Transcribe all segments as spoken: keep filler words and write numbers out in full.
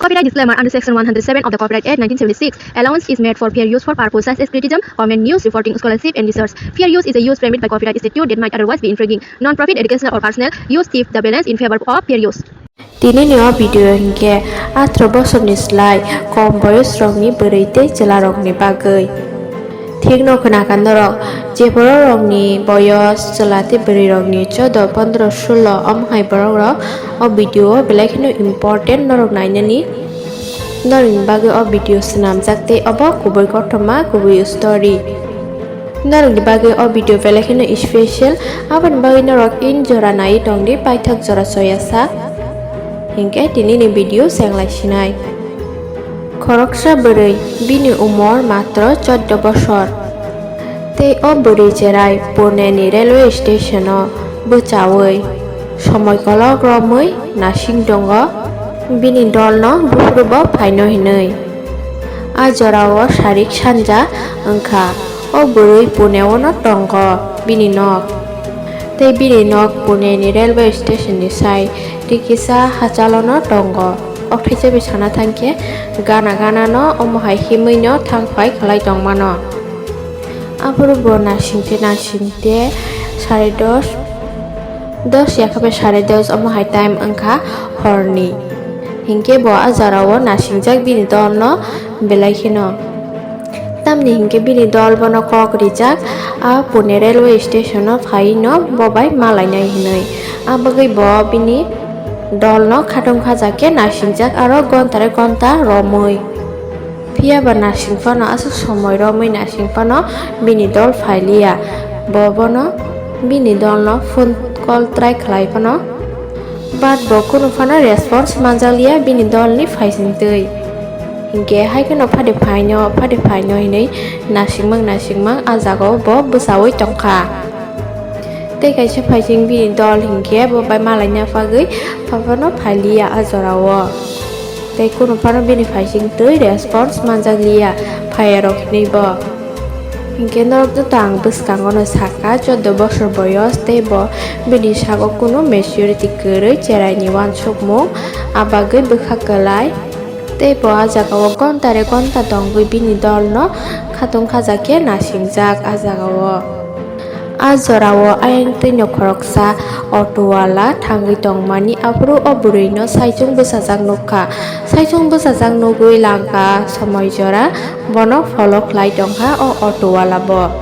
Copyright disclaimer: under section one hundred seven of the Copyright Act nineteen seventy-six, allowance is made for fair use for purposes such as criticism, comment, news, reporting, scholarship, and research. Fair use is a use permitted by copyright statute that might otherwise be infringing. Non-profit, educational, or personal use tip the balance in favor of fair use. Tini ni o video hinkhe atharoh bosorni slai kom boyosrokni bwrwi tei chwlarokni bagwi. Thikno khwnakha norok, je borokrokni boyos chwla tei bwrwirokni chodo, pondro, sulo, omo hai borokrok o video o belai kheno important norok nainani. Norokni bagwi o video swnamjak tei obo kubui kothoma, kubui story. Norokni bagwi o video belai kheno special, aboni bagwi norok in jora naiwi tongdi, paithak jora soyasa. Hinkhe tinini video senglai sinai. Khoroksa bwrwi, bini umor matro choddo bosor. Tei o bwrwi cherai Pune ni railway station o bwchaui somoi kolok romwi nasing tongo. Bini dolno buphuru bo phaino hinwi. A jorao sarik sanja wngkha. O bwrwi Pune o no tongo bini nok. Tei bini nok Pune ni railway station ni sai tei kisa hachalo no tongo. Kok thaisa bai sana thangkhe gana gana no omo hai himwi no thang phai khlai tongmano. Aphuru bo nasingte nasingte sare dos, dos ya khe bai sare dos omo hai time wngkha horni. Hinkhe bo a jorao nasingjak bini dolno belai kheno. Tamni hinkhe bini dol bono kok rijak, a Pune railway station o phaiwi no bo bai malainai hinwi. A bagwi bo bini dolno khatung khajak khe nasingjak aro gonta re gonta romwi. Phiya ba nasing phano aswk somoi romwi nasing phano bini dol phailiya. Bo bono bini dolno phone call try khlai phano, but bo kunu phano response manjakliya bini dolni phaisingtwi. Hinkhe hai kheno phade phaino, phade phaino hinwi nasingmang nasingmang a jagao bo bwchaui tongkha. Tei kaisa phaising bini dol hinkhe bo bai malaina bagwi phaphano phailiya a jorao. Tei kunu phano bini phaising twi response manjakliya phaiya rok hinwi bo. Hinkhe norok joto ang bwskango no sakha, choddo bosor boyos tei bo bini sago kunu maturity kwrwi, cheraini uansukmung, a bagwi bwkha kwlai. Tei bo a jagao gonta re gonta tongwi bini dolno khatung khaja khe nasingjak a jagao. A jorao ayang twino khoroksa auto wala thangwi tongmani, aphuru o bwrwino saichung bwsajak nukha. Saichung bwsajak nugwi langkha somoi jora bono follow khlai tongkha o auto wala bo.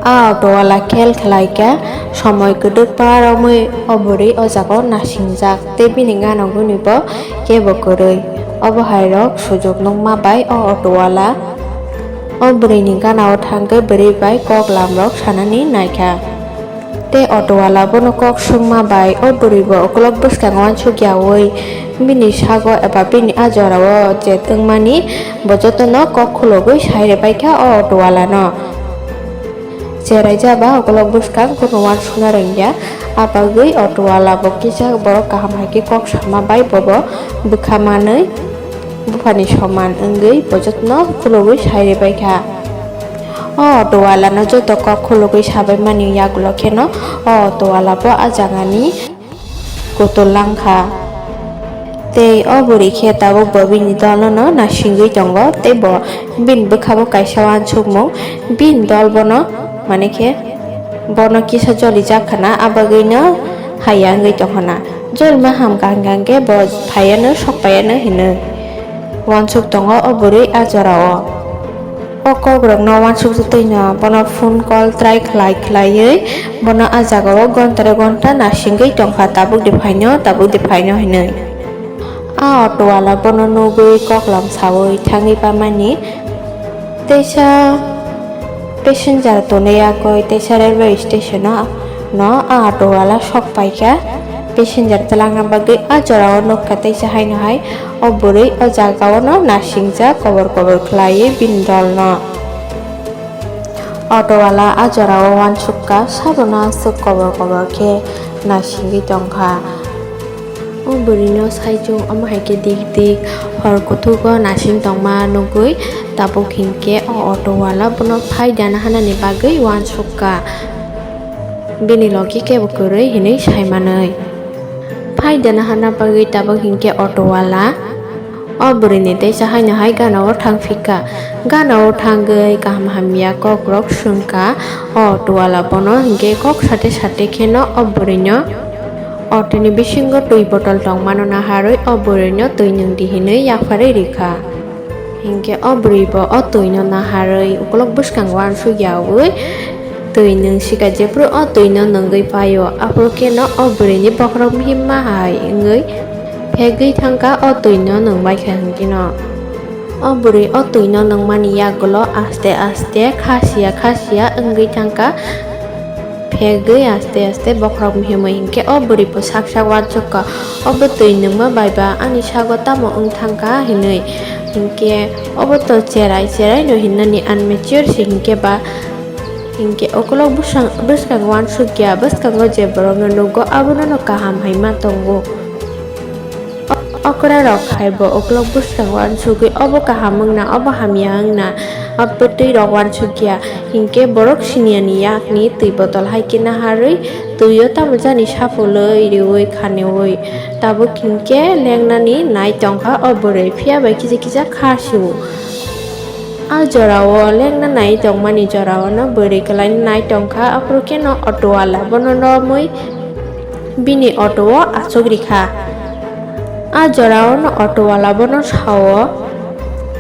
A auto wala khel khlaikha, somoi kwdwk par romwi o bwrwi o jagao nasingjak tei bini gana guni bo kebo kwrwi. Obo hai rok sujok nukma bai o auto wala o bwrwini gana o thangwi bwrwi bai kok lam rok sanani naikha. Tei auto wala bono kok swngma bai o bwrwi bo ukulok bwskango uansuk yaui bini sago eba bini a jorao jet wngmani bo jotono kok khulogwi sai rwbaikha o auto wala no. Cherai jaba ukulok bwskang kunu uansukna rwngya, a bagwi auto wala bo kisa borok kaham hai khe kok sama bai bobo bwkha manwi buphani soman wngwi bo jotono khulogwi sai rwbaikha. O auto wala no joto kok khulogwi sabaimani yagulo kheno o auto wala bo a jagani kutul langkha. Tei o bwrwi khe tabuk bo bini dolno no nasingwi tongo tei bo bini bwkha bo kaisa uansukmung, bini dol bono mane khe bono kisa jolijak khna, a bagwino haya wngwi tongkhna. Jolima hamkha hwnkha hwnkhe bo phaiano sok paiano hinwi uansuk tongo o bwrwi a jorao. O kokrokno uansukjagwi no bono phone call try khlai khlaiwi bono a jagao gonta re gonta nasingwi tongkha, tabuk de phaino, tabuk de phaino hinwi. A auto wala bono nugwi koklam saui thangwi pamani. Teisa passenger tonwi yakwi teisa railway station o no a auto wala sok paikha. Passenger twlangna bagwi a jorao nukha teisa haino hai o bwrwi o jagao no nasingjak kobor kobor khlaiwi bini dolno. Auto wala a jorao uansukha, sabono aswk kobor kobor khe nasingwi tongkha. O bwrwino saichung omo hai khe dik dik hor kuthugo nasing tongma nugwi tabuk hinkhe o auto wala bono phaidana hanani bagwi uansukha. Bini logi kebo kwrwi hinwi saimanwi. Phaidana hana bagwi tabuk hinkhe auto wala O bwrwini teisa haino hai ganao thangphikha. Ganao thangwi kaham hamya kokrok swngkha o autowala bono, hinkhe kok sate sate kheno o bwrwino autoni bisingo twi botol tongmano naharwi o bwrwino twi nwngdi hinwi yapharwi rikha. Hinkhe o bwrwibo o twino naharwi ukolok bwskango uansukyaui twi nwngsikha. Jephru o twino nwngwi phaio, aphuru kheno o bwrwini bokhorok mihimma hai wngwi phegwi thangkha, o twino nwngbaikha hinkheno. O bwrwi o twino nwngmani yagulo aste aste khasiya khasiya wngwi thangkha. Phegwi aste aste bokhorok mihimwi hinkhe o bwrwi bo sak sak uansukha, "Obo twi nwngma bai ba ani sago tamo wng thangkha?" hinwi. Hinkhe obo to cherai cherai no hinnani, unmature se hinkhe ba. Hinkhe ukolok bwsang-, bwskango uansukya, bwskango je borokno nugo abono no kaham hai ma tongo. Okra rok hai bo ukolok bwskango uansugwi, obo kaham wngna, obo hamya wngna, abo twi rok uansukya. Hinkhe borok siniyani yakni twi botol hai khe naharwi twio tamo jani sapulwi riui khaniui. Tabuk hinkhe lengnani nai tongkha o bwrwi, phiya bai kisa kisa kha su. A jorao lengna nai tongmani jorao no bwrwi kwlai nai tongkha, aphuru kheno autowala bono romwi bini auto o achuk rikha. A jorao no autowala bono sao,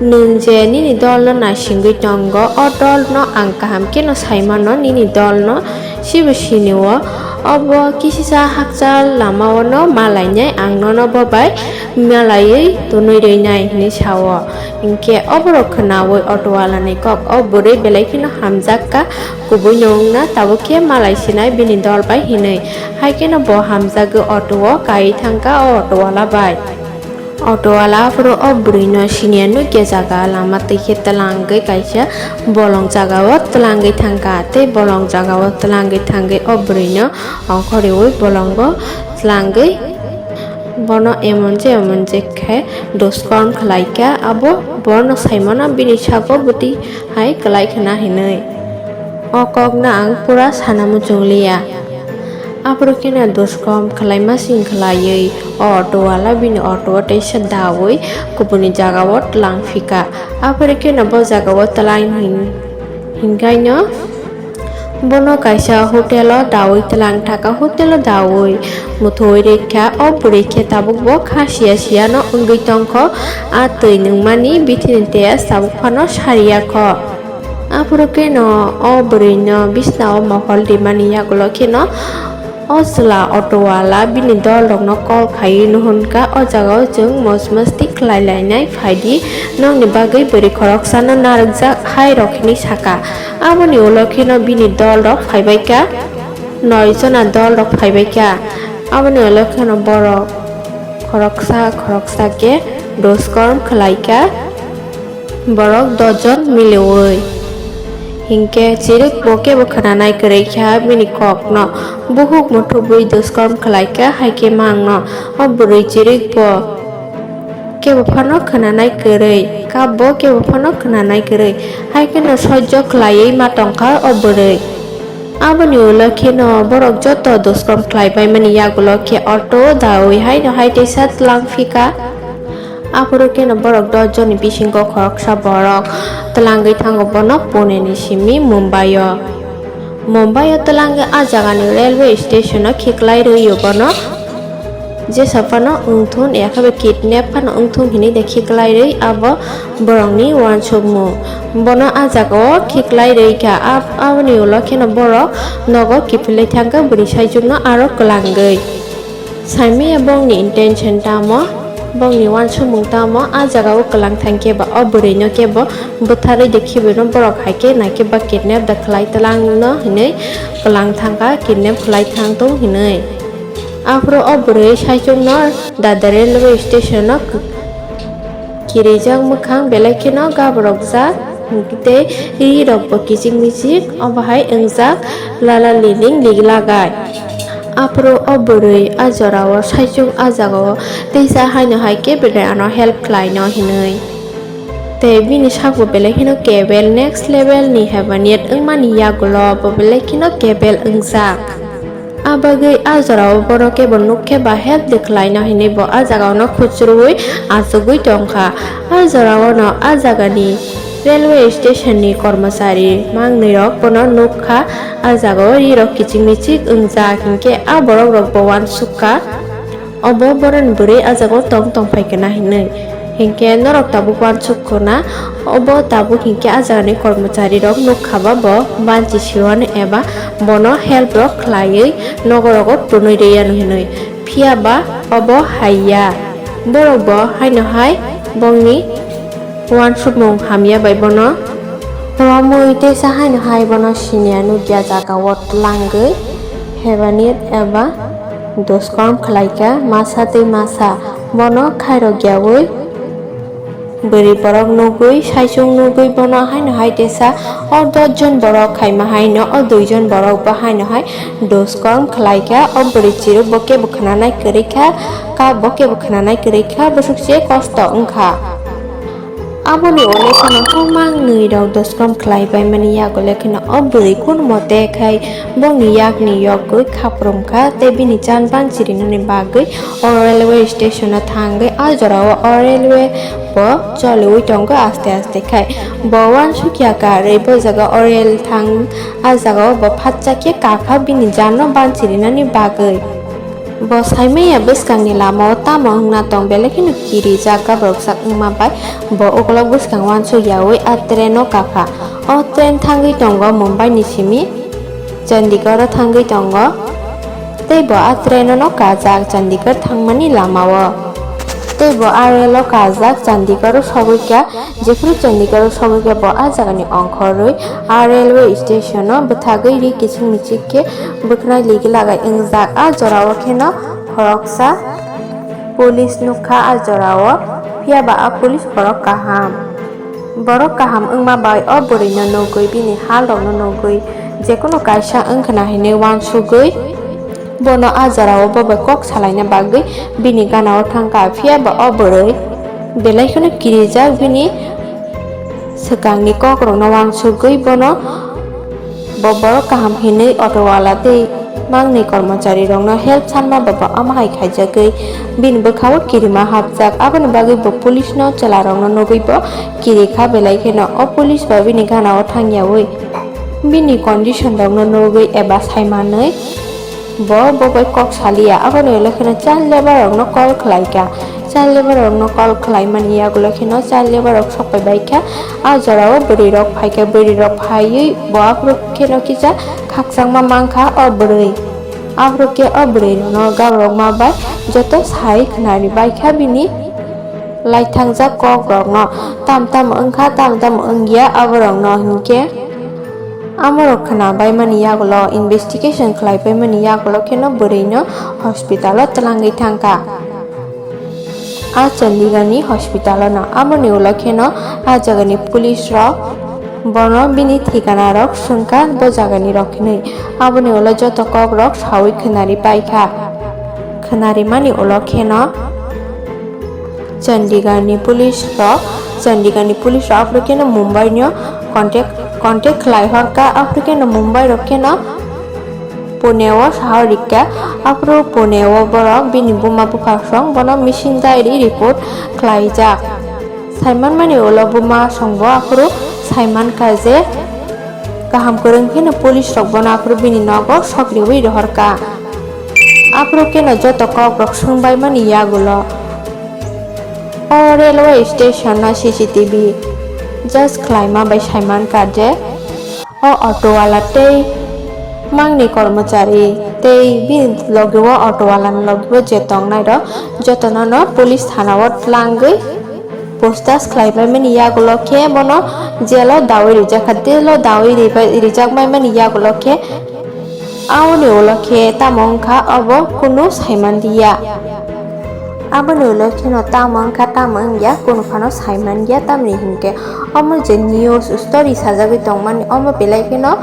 "Nwng je nini dol no naisingwi tongo, o dol no ang kaham kheno saimano, nini dol no sibo sinio. Obo kisisa hakchal lama o no malainai, ang nono bo bai malaiwi tonwi rwinai," hinwi sao. Hinkhe oborok khwnaui autowala ni kok o bwrwi belai kheno hamjak kha, kubui no wngna, tabuk khe malai sinai bini dol bai hinwi. Hai kheno bo hamjagwi auto o kai thangkha o autowala bai. Autowala aphuru o bwrwi no siniya nukya jaga lama twi khe twlangwi kaisa bolong jaga o twlangwi thangkha, tei bolong jaga o twlangwi thangwi o bwrwi no ongkhor riui bolongo twlangwi bono emon je emon je khe duskorm khlai kha, abo bono sai mano bini sago bwtwi hai kwlai khna hinwi. O kokno ang pura sana muchung liya. Aphuru kheno duskorm khlaima sing khlaiwi o auto wala bini auto o teisa daui kubuni jaga o twlang phika. Aphuru kheno bo jaga o twlang hin-, hinkaino bono kaisa hotel o daui twlang thaka. Hotel o daui muthungwi rikha. O bwrwi khe tabuk bo kha siya siya no wngwi tongkho. A twi nungmani bithini test tabuk phano sariya kho. Aphuru kheno o bwrwi no bisna o mohol rimani yagulo kheno o chwla auto wala bini dol rok no call khaiwi nuhun kha, "O jaga o chwng mos masti khlai lainai, phaidi, nokni bagwi bwrwi khoroksa no narwkjak hai," rok hinwi saka. Aboni ulo kheno bini dol rok phaibai kha, noi jona dol rok phaibai kha. Aboni ulo kheno borok khoroksa khoroksa khe duskorm khlai kha. Borok dos jon miliwi. Hinkhe chirik bo kebo khwnanai kwrwi kha bini kokno. Bukhuk muthubwi duskorm khlai kha, hai khe mangno. O bwrwi chirik bo kebo phano khwnanai kwrwi, kap bo kebo phano khwnanai kwrwi. Hai kheno sojjo khlaiwi ma tongkha o bwrwi. Aboni ulo kheno borok joto duskorm khlai baimani yagulo khe auto daui haino hai teisa twlang phika. Aphuru kheno borok dos joni bisingo khoroksa borok twlangwi thango bono Pune ni simi Mumbai o. Mumbai o twlangwi a jagani railway station o khiklai rwio bono. Jesa phano wngthun, yakhabai kidnap phano wngthun hinwi de khiklai rwi abo borokni uansukmung. Bono a jagao khiklai rwi kha, ab-, aboni ulo kheno borok nogo kiphilwi thangkha bwrwi saichungno aro kwlangwi. Saimaya bongni intention tamo, bongni uansukmung tamo, a jagao kwlang thangkhe ba o bwrwino kebo bwtharwi de khiboino borok hai khe naikhe ba kidnap da khlai twlangno hinwi kwlang thangkha, kidnap khlai thangthung hinwi. Aphuru o bwrwi saichungno Dadar railway station o k-, kirijak mwkhang belai kheno gabrokjak tei ri rok bo kichik michik obo hai wngjak, lala liling lig lagai. Aphuru o bwrwi a jorao saichung a jagao teisa haino hai khe belai ano help khlaino hinwi. Tei bini sakbo belai kheno kebel next level ni heaven yet wngmani yagulo bo belai kheno kebel wngjak. A bagwi a jorao bono kebo nuk khe ba help de khlaina hinwi bo a jagao no khujurwi achugwi tongkha. A jorao no a jagani railway station ni kormochari mangnwi rok bono nuk kha. A jagao ri rok kichik michik wngjak hinkhe a borok rok bo uansuk kha. Obo boroni bwrwi a jagao tong tong phai khe na hinwi. Hinkhe norok tabuk uansuk kho na, obo tabuk hinkhe a jagani kormochari rok nuk kha ba bo banchi sirwano eba bono help rok khlaiwi nogo rogo pwnwi rwya hinwi. Phiya ba obo hai ya. Borok bo haino hai bongni uansukmung hamya bai bono romwi teisa haino hai bono siniya nukya jagao tlangwi hebanit eba duskorm khlaikha masa tei masa. Bono khairok yaui bwrwi borok nugui, saichung nugui bono haino hai teisa o dos jon borok khaima haino o dui jon borok bo haino hai duskorm khlaikha. O bwrwi chiruk bo kebo khwnanai kwrwi kha, kap bo kebo khwnanai kwrwi kha, bwswk se kosto wngkha. Aboni ulo kheno hor mangnwi rok duskorm khlai paimani yagulo kheno o bwrwi kun mote khai bongni yakni yogwi khaprum kha tei bini chan banchirinani bagwi o railway station o thangwi a jorao o railway bo choliwi tongo aste aste khai. Bo uansukya karwi bo jaga o rail thang a jagao bo phatsa khe kakha bini jano banchirinani bagwi. Bo saimanya bwskangni lamao tamo wngna tong, belai kheno kirijak gabrokjak wngma bai bo ukolok bwskang uansuk yaui a train-o kakha. O train thangwi tongo Mumbai ni simi Chandigarh-o thangwi tongo. Tei bo a train-o no kajak Chandigarh thangmani lamao. Tei bo a rail-o kajak Chandigarh-o sogwi kha. Jephuru Chandigarh-o sogwi khe bo a jagani ongkhorwi a railway station-o bwthagwi ri kichik michik khe bwkhnai ligi lagai wngjak. A jorao kheno khoroksa police nukha a jorao, phiya ba a police borok kaham. Borok kaham wngma bai o bwrwino nugwi, bini halrokno nugwi, jekunu kaisa wngkhwna hinwi uansugwi bono a jorao bo bai kok salaina bagwi bini ganao thangkha, phiya ba o bwrwi belai kheno kirijak bini swkangni kokrokno uansugwi bono bo borok kaham hinwi auto wala tei mangnwi kormocharirokno help sanma ba bo omo hai khaijagwi bini bwkhao kirima hapjak. Aboni bagwi bo police-no chwlarokno nugwi bo kirikha, belai kheno o police bo bini ganao thangyaui bini condition-rokno nugwi eba saimanwi. Bo, bo bai kok saliya, aboni ulo kheno child labour rokno call khlaikha. Child labour rokno call khlaimani yagulo kheno child labour rok sokpai baikha. A jorao bwrwi rok phaikha, bwrwi rok phaiwi bo aphuru kheno kisa khakchangma mankha o bwrwi. Aphuru khe o bwrwi rokno gabrokma bai joto sai khnari baikha bini laithangjak kok rokno. Tam tam wngkha, tam tam wngya aborokno hinkhe. Amorok khwnabaimani yagulo, investigation khlaipaimani yagulo kheno bwrwino hospital-o twlangwi thangkha. A Chandigarh-ni hospital-o no. Aboni ulo kheno a jagani police rok bono bini thikana rok swngkha bo jagani rok hinwi. Aboni ulo joto kok rok sawi khwnari paikha. Khwnarimani ulo kheno Chandigarh-ni police rok, Chandigarh-ni police rok aphuru kheno Mumbai-no contact, contact khlai horkha, aphuru kheno Mumbai rok kheno Pune-o saha rikha, aphuru Pune-o borok bini buma bupha song bono missing diary report khlaijak. Saimanmani ulo buma songbo aphuru saimankha je kaham kwrwng kheno police rok bono aphuru bini nogo sokriwi rohorkha. Aphuru kheno joto kok rok swngbaimani yagulo o railway station no C C T V just khlaima bai saimankha je o auto wala tei mangni kormochari tei bini logi o auto wala ni logi o je tongnai rok jotono no police thana o twlangwi puchtas khlaibaimani yagulo khe bono jail o dawi rijakha. Jail o dawi rijakmaimani yagulo khe Aboni ulo khe tamo wngkha obo kunu saimanliya. Aboni ulo kheno tamo wngkha tamo wngya kunu phano saimanliya, tamni hinkhe omo je news story sajagwi tongmani omo belai kheno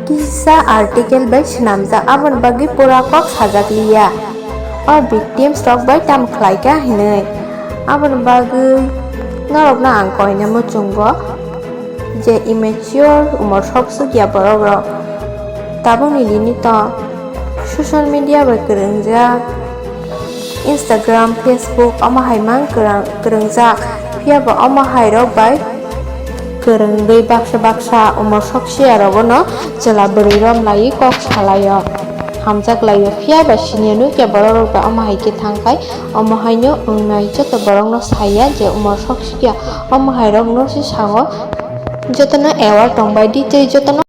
kisa article bai swnamjak, aboni bagwi pura kok sajakliya. O victims rok bai tamo khlaikha hinwi. Aboni bagwi norokno ang koina muchungo je immature umor sok sukya borok rok tabukni limit o Social media bai kwrwngjak, Instagram, Facebook omo hai mang kwrang-, kwrwngjak, phiya ba omo hai rok bai kwrwngwi baksa baksa umor sok siya rogono chwla bwrwi romlaiwi kok salaio, hamjak laio, phiya ba siniya nukya borok rok bai omo hai khe thangkhai omo haino wngnai. Joto borokno saiya je umor sok siya omo hai rokno se sango, jotono aware tongbai di tei jotono